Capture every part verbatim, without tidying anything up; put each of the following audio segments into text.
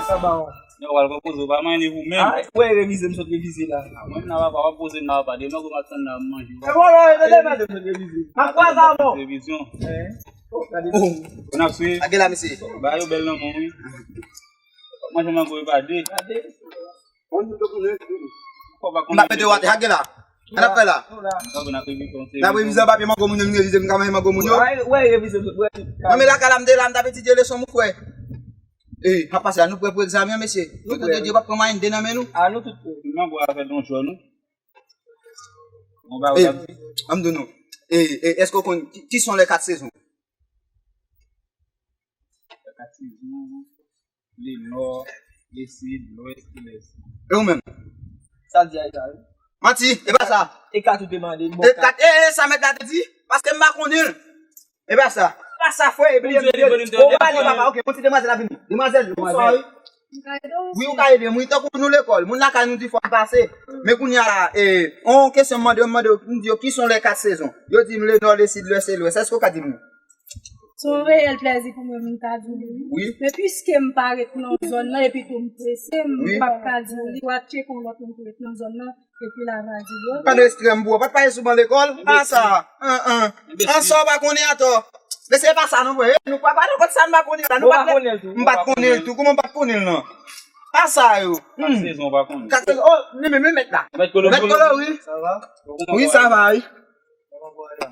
Sa ba w. Yo, w al konpoze, w pa manyen li pou menm. Ah, wè, revize, m sot revize la. Ah, mwen, nan papa, w ap poze nan papa, demen, w ap tann nan manje. E bon, non, e bon, demen, m sot revize. M ap kwaze avè w. Revizyon. Eh. Oh, gade. Oh. N ap swiv. Age la, mesye. Ba yo bèl nan men w, wi. Manje mango e pa de. Pa de. M ap mete w atè, age la. Sa n ap fè la? N ap revize yon papye mango moun yo, m revize, m ka manje mango moun yo. Wè, wè, revize, wè. Mwen, men lakay la, m te la, m t ap etidye leson m, frè. E, m ap pase la, nou prè pou egzamen an, mesye? Pou tout de Dye, pa pran mwayen de nan men nou. A, nou tout prè. Mango a fè don jòn, non? Bon, ba, ou t ap di? An m di nou. E, e, èske w konn ki, ki sont les quatre saisons? Les quatre saisons, le nò, le sid, lwès e lès. E ou menm? Sa l di a, e sa, wi. Manti, e pa sa. E kat ou te mande, bon, e kat, e, e sa mèt la te di? Paske m pa konnen l. E pa sa. Pa sa, frè, e bliye m te. Ou pale, papa, ok, bon, ti demwazèl ap vini. Demwazèl, bonswa, wi. Wi, ou ka ede m, wi, tankou nou lekòl, moun lakay nou di fò n pase. Men kounye a la, e, on kesyon m mande yo, m mande yo, m di yo, qui sont les quatre saisons? Yo di m le nò, le sid, lwès e lwès. Èske ou ka di m? Se yon reyèl plèzi pou mwen pou m ta di w li, wi. Wi. Men piske m pa ret nan zòn nan epi tou m prese, m, wi, p ap ka di w li. W a tcheke yon lòt moun ki ret nan zòn nan epi l a va di l, ok? Pa nan ekstrèm pou w, pa t pale souvan lekòl. Enbesil. A sa, an, an. Enbesil. An sa w pa konnen atò. Men se pa sa non, frè. Nou pa pale kont sa n pa konnen la. Nou pa konnen l tou. M pa t konnen l tou. Kòman m pa t konnen l nan? A sa yo. Kat sezon w pa konnen. Kat sezon. Oh, men, men, men mèt la. Mèt Kolo, mèt Kolo, wi. Sa va? Wi, sa va, wi.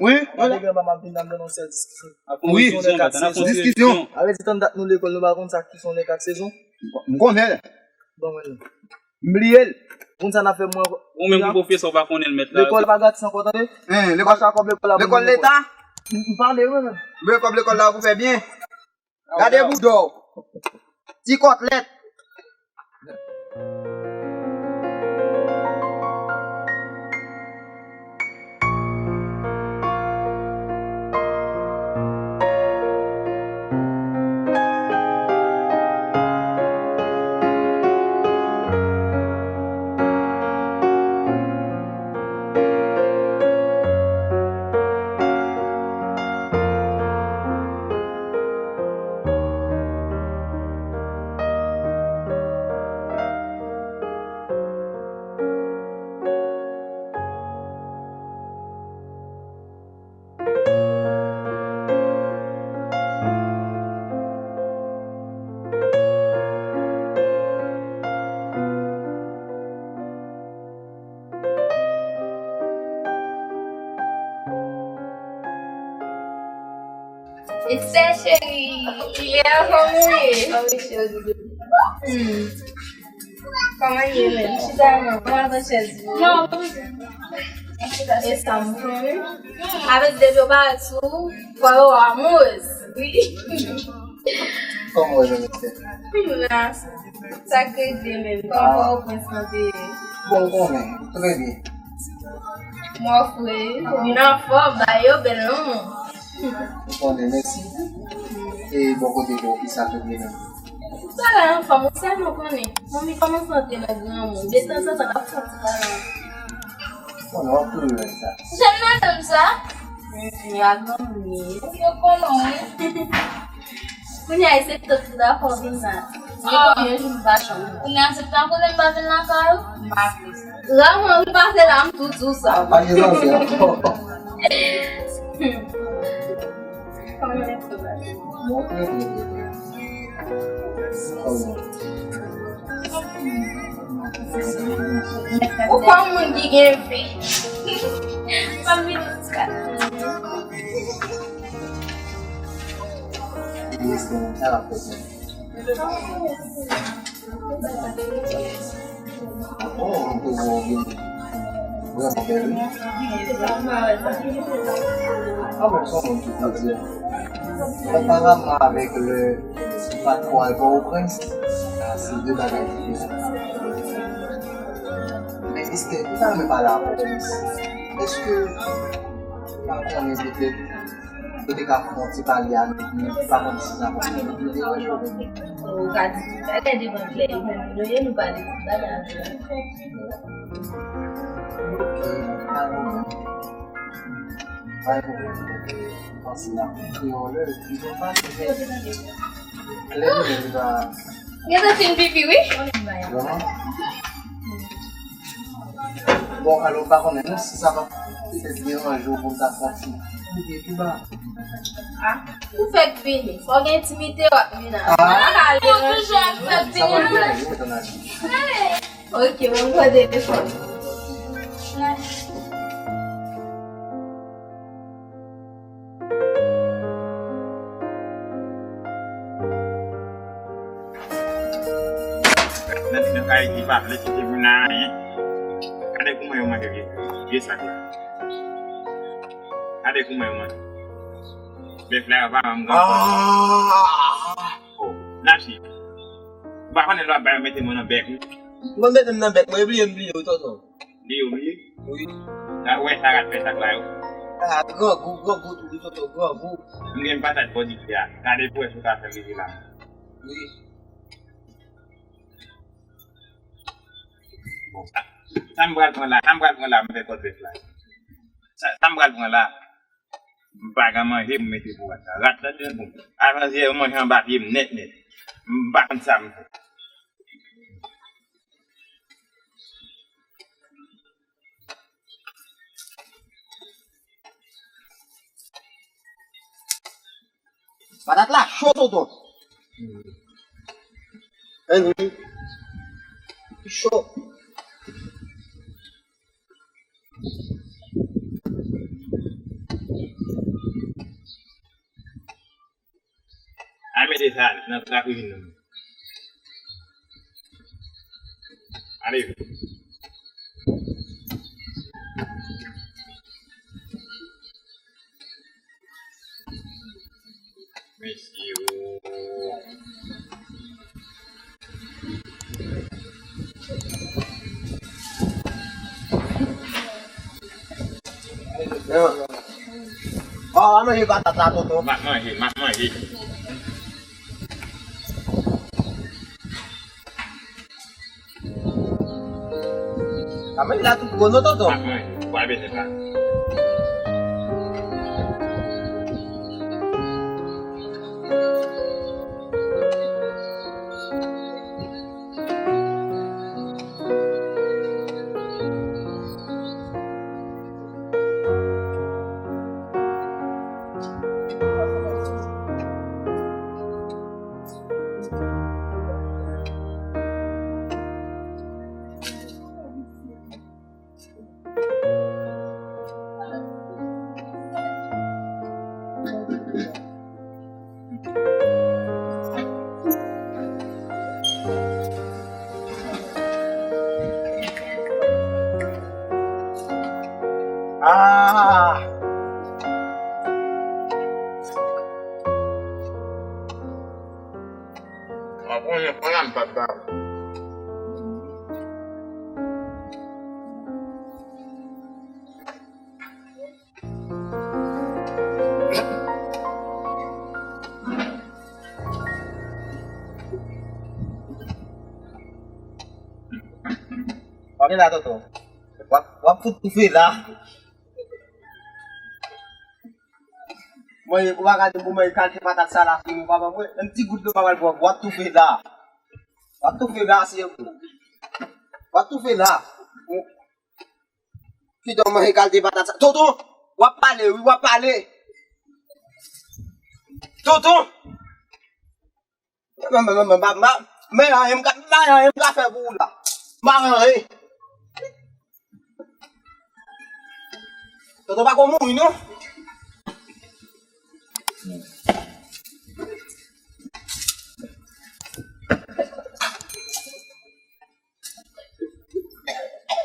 Wi. Mwen depi anba m ap vin la, m nan yon sèl diskisyon. Wi. Diskisyon. Sa vle di tann dat nou lekòl, nou pa konn sa ki sont les quatre saisons? M konnen. Bon, mwen. M bliye l. Moun sa n ap fè mwen. Ou menm ki pwofesè, ou pa konnen l mèt la. Lekòl pa gratis ankò, tande. Hein, lekòl sa kòb lekòl la pou lekòl leta? M, m pale, wi, men. Mwen kòb lekòl la pou fè byen. Gade boudò. Ti kòtlèt. Esther chérie, yeah, kòman w ye? Hmm. Kòman w ye menm? Chita non, pran nan chèz ou. Non, non. E sa m konnen. Avèk depi yo parèt sou ou, fò yo amourez. Wi. Kòman w ye menm, Esther? M la. Sa k regle menm? Kòman Pòtoprens lan te ye? Bon, ou konnen, trè byen. Mwen fre, vin anfòm, ba yo bèl non. Ou konnen, mèsi. E bò kote bòw, kisa k regle menm? Bagay anfòm, ou sèlman konnen. Manmi kòmanse antre nan granmoun. Detanzantan, l ap fè yon ti bagay. Konnen w ap kouri wè sa. Jèn madanm sa? Humm, a granmoun li ye. Yo konnen w wi. Kounye a, se tout dakò vin la. Gen konbyen jou m pa jwenn ou? Kounye a, se pa konnen m pa vin lakay ou? M pa vle. Raman ou pase la, m tou di w sa. A, pa gen zanmi ankò. Kòman w ye? Bon, trè byen, trè byen. Kòman? Ou kòm moun ki gen vi. Kòm vin Elis, sa l ap fè? Bon, ou vin vrèman bèl, wi. An menm, se yon moun ki koze. Konparabman avèk lè ou pa t ko al Pòtoprens, se de bagay diferan. Men Esther, ou ta renmen pale a Pòtoprens. Èske, pa konnen petèt, Yo te ka fè yon ti pale a nou, nou pa konn si n ap konn nou te wè jodi. Ou ka di, bagay devan klè, nou menm nou ye, nou pale ti bagay avè yo. Ok, pa pwoblèm. Pa pwoblèm. Mwen panse n ap kreye yon lè, epi nou pale. Lè nou menm ta. Gen tan fin pipi, wi. Vrèman? Bon, alò, m pa konnen non si sa p ap petèt deranje w pou m ta fè yon ti pipi pi ba. Ah, ou fèk vini. Fò gen entimite w ap vin a. Ah. Ou toujou ap fèk vini. Sa p ap deranje w, tande. Ok, mwen pran telefòn. Nan ti nan kay ki pa vle kite moun nan anyen. Gade kouman yo manje vye, vye sak la. Gade kouman yo manje. Bèf la yo pa menm gen. Ah! Oh, Nachi. Ou pa konnen lè w ap bay yo mete mwen nan bèk, wi. Mwen mete m nan bèk, mwen bliye m bliye, wi, tonton. Li yo bliye? Wi. Sa wè sa rat fè sak la yo. Ah, grangou, grangou tou, wi, tonton, grangou. M gen patat bò di pye a. Gade pou wè si w ka fè rive la. Wi. Bon, sa, sa m pral pran la, sa m pral pran la, m fè kòt bèf la. Sa, sa m pral pran la, m pa gen manje, m mete pou rat la. Rat la, te bon. Avan yè, yo manje anba pye m nèt, nèt. M pa konn sa m fè. Patat la cho, tonton. Ann wi. Cho. Al mete sa nan, nan kizin nan. Ale. Mesye, oh. Ò, w a manje patat la, tonton. M ap manje, m ap manje. Sa manje la tout gwo non, tonton. M ap manje. Ou pa bezwen sa. Ah! Mwen konnen pran m papa. Ok la, tonton. W ap, w ap fout toufe la. Mwen, ou pa gade pou mwen kalite patat sa la sou mwen, papa mwen. Menm ti gout dlo pa pral pran, w ap toufe la. W ap toufe la, se w ap toufe la. Kite w manje kalite patat sa. Tonton, w ap pale, wi, w ap pale. Tonton! Men, men, men, men, men, men, men, anyen m ka, men, anyen m ka fè pou ou la. M pa anyen. Tonton pa ko mouri, non.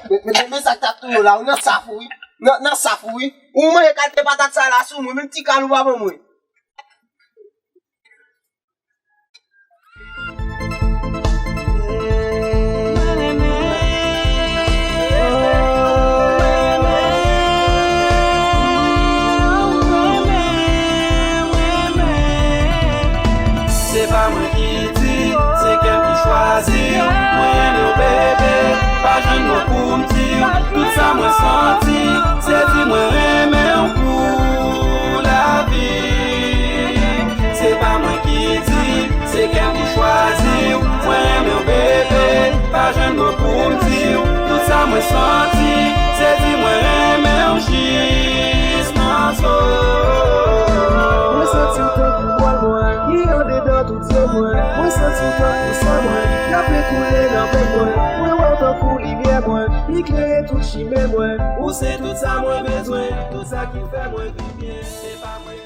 Men, men, men, men sa k t ap touye w la, ou nan saf ou, wi. Nan, nan saf ou, wi. Ou manje kalite patat sa la sou mwen, menm ti kal ou pa ban mwen. Se pa mwen ki di, se kè m ki chwazi. Mwen renmen w, bebe, pa jwenn mo pou m di w tout sa mwen santi. Se di mwen renmen w pou lavi. Se pa mwen ki di, se Santi, sezi mwen renmen w jis nan zo. Mwen santi w tankou bwòl mwen, li andedan tout zo mwen. Mwen santi w tankou san mwen, l ap koule nan venn mwen. Mwen wè w tankou limyè mwen, li klere tout chimen mwen. Ou se tout sa mwen bezwen, tout sa ki fè mwen viv byen. Se pa mwen